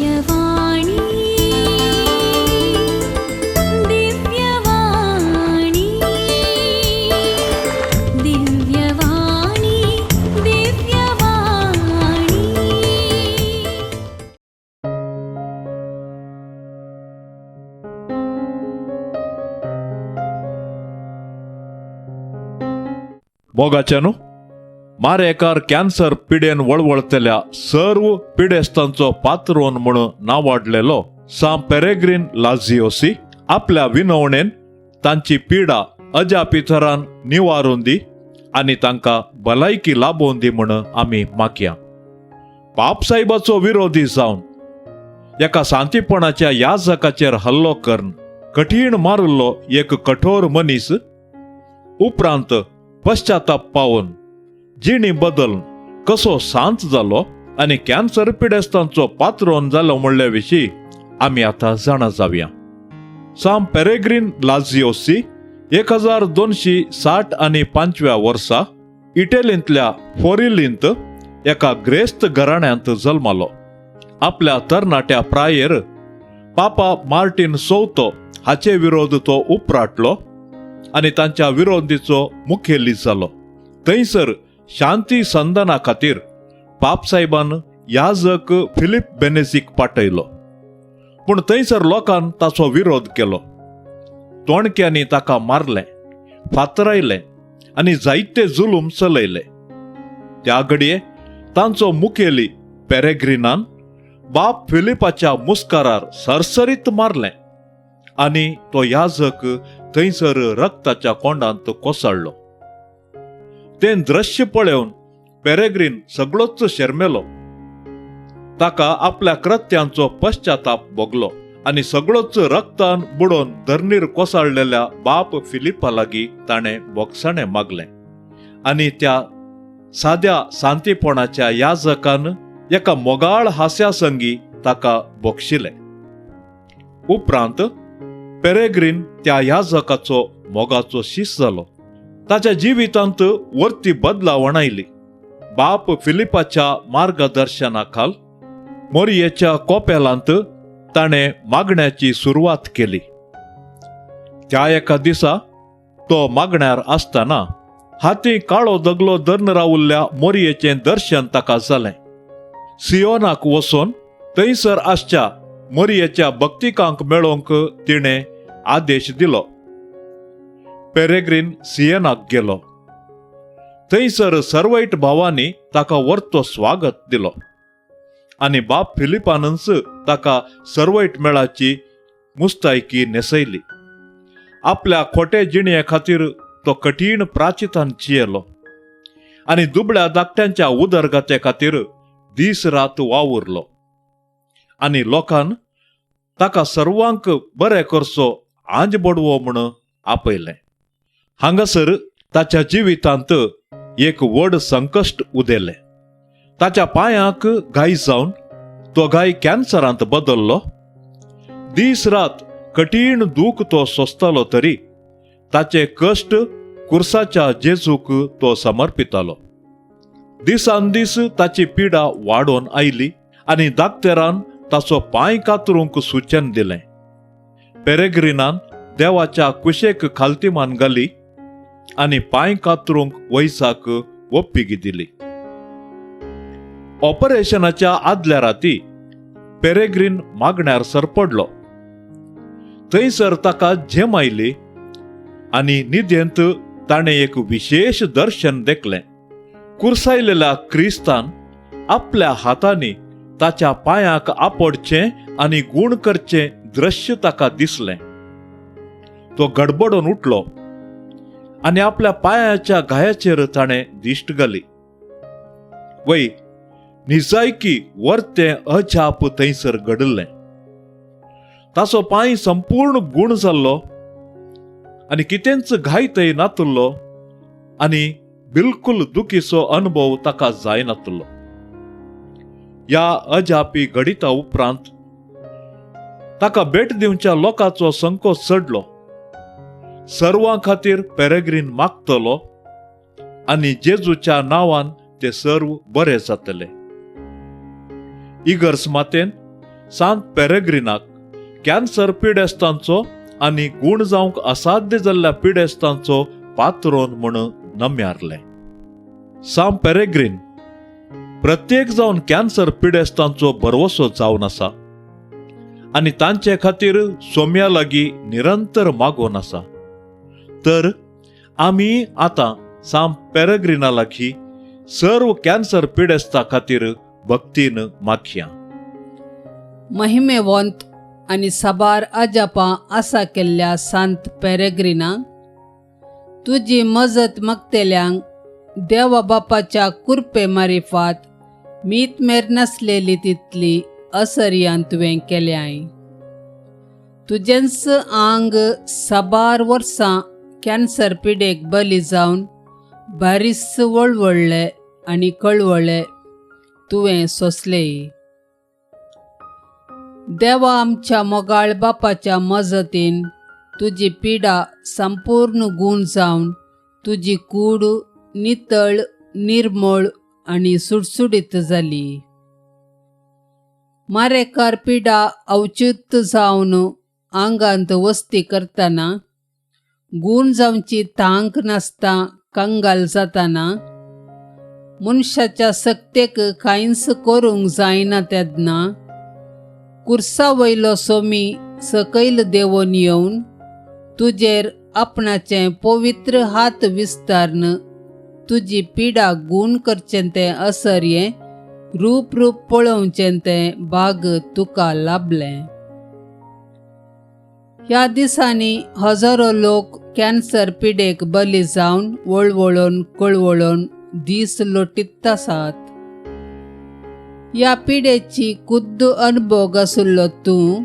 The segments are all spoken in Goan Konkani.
दिव्यवाणी, दिव्यवाणी, दिव्यवाणी, दिव्यवाणी. मोगाच्यानो, मारेकार कॅन्सर पिडेन वळवळतल्या सर्व पिडेस्तांचो पात्रोन म्हणून नावाडलेलो सां पेरेग्रीन लाजियोसी आपल्या विनवणेन तांची पिडा अजापिथरान निवारून दी आनी तांकां भलायकी लाबोवन दी म्हण आमी मागया. पापसाहेबाचो विरोधी जावन एका शांतीपणाच्या याजकाचेर हल्लो करून कठीण मारिल्लो एक कठोर मनीस उपरांत पश्चाताप पावून जिणी बदल कसो शांत जालो आनी कॅन्सर पिडेस्तांचो पात्रोन जालो म्हणल्या विशीं आमी आतां जाणा जावया. सां पेरेग्रीन लाजियोसी 1260 आनी 5व्या वर्सा इटलींतल्या फोरिलींत एका ग्रेस्त घराण्यांत जल्मालो. आपल्या तरणाट्या प्रायेर पापा मार्टीन चवथो हाचे विरोध तो उपराटलो आनी तांच्या विरोधीचो मुखेली जालो. थंयसर शांती संदना खातीर पापसाहेबान याजक फिलीप बेनेसीक पाठयलो, पूण थंयसर लोकान ताचो विरोध केलो. तोणक्यांनी ताका मारलें, फातरायलें आनी जायते जुलूम चलयले. त्या घडये तांचो मुखेली पेरेग्रीनान बाप फिलिपाच्या मुस्कारार सरसरीत मारलें आनी तो याजक थंयसर रक्ताच्या कोंडांत कोसळ्ळो. तें दृश्य पळोवन पेरेग्रीन सगळोच शर्मेलो. ताका आपल्या कृत्यांचो पश्चाताप भोगलो आनी सगळोच रक्तान बुडोवन धरणीर कोसळलेल्या बाप फिलिपा लागीं ताणें बोगसाणें मागलें आनी त्या साद्या शांतीपणाच्या याजकान एका मोगाळ हास्या संगी ताका बोगशिलें. उपरांत पेरेग्रीन त्या याजकाचो मोगाचो शीस जालो. ताच्या जिवितांत वर्ती बदलावण आयली. बाप फिलिपाच्या मार्गदर्शनाखाल मोरयेच्या कोपेलांत ताणें मागण्याची सुरवात केली. त्या एका दिसा तो मागण्यार आसतना हाती काळो दगलो धरून रावल्ल्या मोरयेचें दर्शन ताका जालें. सियोनाक वचून थंयसर आसच्या मोरयेच्या भक्तिकांक मेळोवंक तिणें आदेश दिलो. पेरेग्रीन सियेनाक गेलो. थंयसर सर्वैट भावांनी ताका वर्तो स्वागत दिलो आनी बाप फिलिपानच ताका सर्वैट मेळाची मुस्तायकी न्हेसयली. आपल्या खोटे जिणे खातीर तो कठीण प्राचितान चियेलो आनी दुबळ्या धाकट्यांच्या उदरगते खातीर दीस रात वावुरलो आनी लोकान ताका सर्वांक बरें करचो आंज बडवो म्हण आपयलें. हांगासर ताच्या जिवितांत एक व्हड संकश्ट उदेलें. ताच्या पांयांक घाय जावन तो घाय कॅन्सरांत बदल्लो. दीस रात कठीण दूख तो सोंसतालो तरी ताचे कश्ट कुर्साच्या जेजूक तो समर्पितालो. दिसान दीस ताची पिडा वाडोवन आयली आनी दाक्तेरान ताचो पांय कातरूंक सुचन दिलें. पेरेग्रीनान देवाच्या कुशेक खालतीमान घाली आनी पांय कातरूंक वैसाक ओप्पिगी दिली. ऑपरेशनाच्या आदल्या राती पेरेग्रीन मागण्यार सरपडलो. थंयसर ताका झेम आयली आनी निदेंत ताणें एक विशेश दर्शन देखलें. कुर्सायलेल्या क्रिस्तान आपल्या हातांनी ताच्या पांयाक आपडचें आनी गूण करचें दृश्य ताका दिसलें. तो गडबडून उठलो आनी आपल्या पांयाच्या घायाचेर ताणें दिश्ट घाली. वय निजायकी वर्तें अजाप थंयसर घडिल्लें. ताचो पांय संपूर्ण गूण जाल्लो आनी कितेंच घाय थंय नातुल्लो आनी बिलकुल दुखीचो अनुभव ताका जायनातुल्लो. ह्या अजापी घडिता उपरांत ताका भेट दिवच्या लोकांचो संकोच चडलो. सर्वां खातीर पेरेग्रीन मागतलो आनी जेजूच्या नांवान ते सर्व बरे जातले. इगर्स मातेन सांत पेरेग्रिनाक कॅन्सर पिडेस्तांचो आनी गूण जावंक असाध्य जाल्ल्या पिडेस्तांचो पात्रोन म्हूण नम्यारलें. साम पेरेग्रीन प्रत्येक जावन कॅन्सर पिडेस्तांचो भरवसो जावन आसा आनी तांचे खातीर सोम्या लागीं निरंतर मागोवन आसा. तर आमी आतां साम पेरेग्रिना लागीं सर्व कॅन्सर पिडेस्ता खातीर भक्तीन मागया. महिमेवंत आनी साबार अजापां आसा केल्ल्या सांत पेरेग्रिना, तुजी मजत मागतल्यांक देवा बापाच्या कुरपे मारिफात मीत मेर नासलेली तितली असर्यान तुवें केल्याय. तुजेंच आंग साबार वर्सां कॅन्सर पिडेक बली जावन बारीस वळवळ्ळे आनी कळवळे तुवें सोंसलेय. देवा आमच्या मोगाळ बापाच्या मजतीन तुजी पिडा संपूर्ण गूण जावन तुजी कूड नितळ, निर्मळ आनी सुडसुडीत जाली. मारेकार पिडा अवचित जावन आंगांत वस्ती करतना, गूण जावची तांक नासता कंगाल जाताना, मनशाच्या सक्तेक कांयच करूंक जायना तेन्ना कुर्सा वयलो सोमी सकयल देंवोन येवन तुजेर आपणाचे पवित्र हात विस्तारन तुजी पिडा गूण करचें तें असर्यें रूप रूप पळोवचें तें भाग तुका लाबलें. ह्या दिसांनी हजारो लोक कॅन्सर पिडेक बली जावन वळवळून कळवळून दीस लोटीत आसात. ह्या पिडेची खुद्द अनुभोग आशिल्लो तूं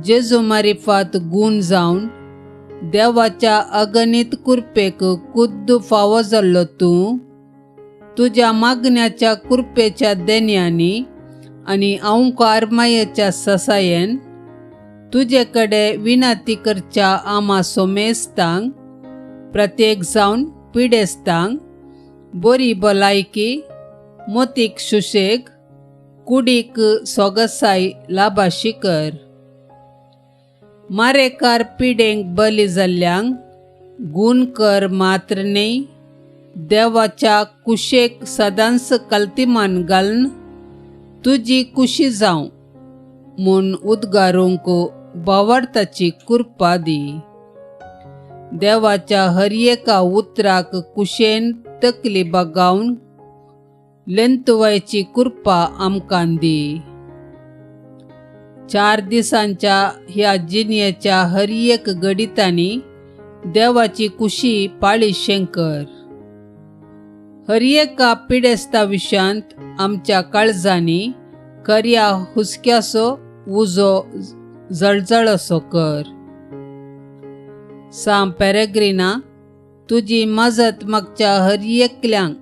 जेजू मारिफात गूण जावन देवाच्या अगणीत कुरपेक खुद्द फावो जाल्लो तूं तुज्या मागण्याच्या कुरपेच्या देण्यांनी आनी अंकार मायेच्या ससायेन तुजे कडेन विनंती करच्या आमा सोमेस्तांक, प्रत्येक जावन पिडेस्तांक बरी भलायकी, मोतीक सुशेग, कुडीक सोगसाय लाभाशी कर. मारेकार पिडेंक बली जाल्ल्यांक गूण कर मात्र न्हय, देवाच्या कुशेक सदांच कल्तिमान घालून तुजी कुशी जावं म्हूण उद्गारूंक भावार्थाची कृपा दी. देवाच्या हर एका उतराक कुशेन तकली बागावन लेंतुवायची कृपा आमकां दी. 4 दिसांच्या ह्या जिणेच्या हर एक घडितांनी देवाची कुशी पाळी कर. हर एका पिडेस्ता विशयांत आमच्या काळजांनी खऱ्या हुसक्याचो उजो जळजळसो कर. साम पेरेग्रिना, तुजी मजत मागच्या हर एकल्यांक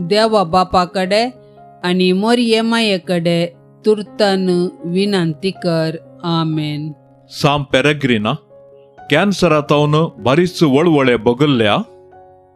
देवा बापा कडेन आनी मोरये माये कडेन तुर्तान विनंती कर. आमेन. साम पेरेग्रिना, कॅन्सरातावन बारीच वळवळे बगल्ल्या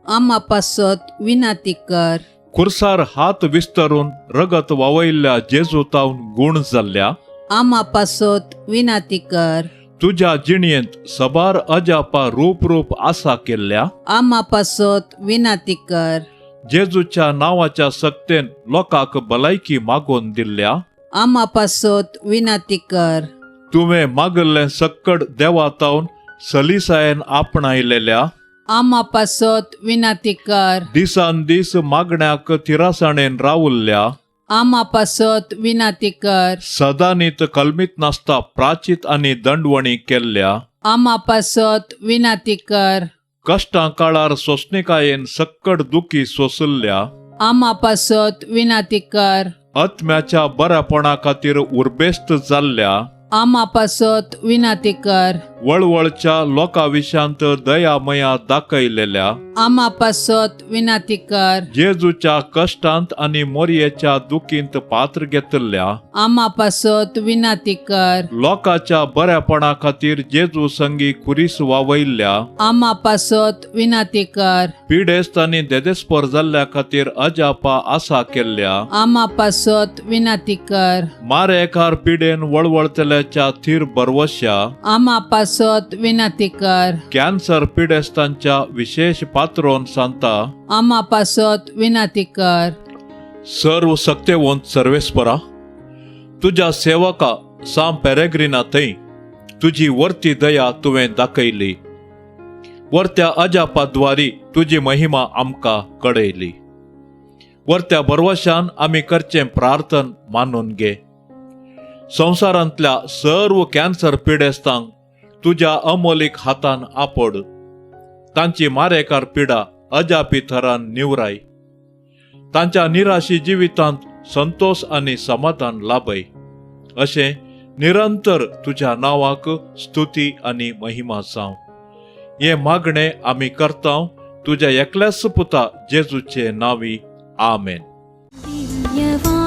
आमा पासत विनंती कर. कुर्सार हात विस्तरून रगत वावयल्ल्या जेजूतावन गूण जाल्ल्या आमा पासत विनंती कर. तुज्या जिणयेंत सबार अजापा रूप रूप आसा केल्ल्या आमा पासत विनंती कर. जेजूच्या नांवाच्या सक्तेन लोकांक भलायकी मागोवन दिल्ल्या आमा पासत विनंती कर. तुवें मागल्लें सक्कड देवातावन सलिसायेन आपणायलेल्या आमा पासत विनंती कर. दिसान दीस मागण्याक थिरासाणेन रावल्ल्या आमा पासत विनंती कर. सदानीत कलमीत नासता प्राचीत आनी दंडवणी केल्ल्या आमा पासत विनंती कर. कश्टां काळार सोंसणिकायेन सक्कड दुखी सोंसल्ल्या आमा पासत विनंती कर. आत्म्याच्या बऱ्यापणा खातीर उर्बेस्त जाल्ल्या आमा पासत विनंती कर. वळवळच्या लोकां विशांत दयामया दाखयलेल्या आमा पासत विनाती कर. जेजूच्या कश्टांत आनी मोरयेच्या दुखींत पात्र घेतिल्ल्या आमा पासत विनाती कर. लोकांच्या बऱ्यापणा खातीर जेजू संगी खुरीस वावयल्ल्या आमा पासत विनाती कर. पिडेस्त आनी देदेस्पर जाल्ल्या खातीर अजापा आसा केल्ल्या आमा पासत विनाती कर. मारेकार पिडेन वळवळतल्याच्या थीर बरवश्या आमा पासत विनाती कर. कॅन्सर पिडेस्तांच्या विशेष पात्रोन सांता आमा पासत विनाती कर. सर्व सक्तेवंत सर्वेस्परा, तुज्या सेवका साम पेरेग्रिना थंय तुजी वर्ती दया तुवें दाखयली. वर्त्या अजापाद्वारी तुजी महिमा आमकां कळयली. वर्त्या बरवशान आमी करचें प्रार्थन मानून घे. संवसारांतल्या सर्व कॅन्सर पिडेस्तांक तुज्या अमोलीक हातान आपड. तांची मारेकार पिडा अजापी थरान निवराय. तांच्या निराशी जिवितांत संतोष आनी समाधान लाभय. अशें निरंतर तुज्या नांवाक स्तुती आनी महिमा जावं. हें मागणें आमी करता तुज्या एकल्याच पुता जेजूचे नांवी. आमेन. दिव्यवाणी.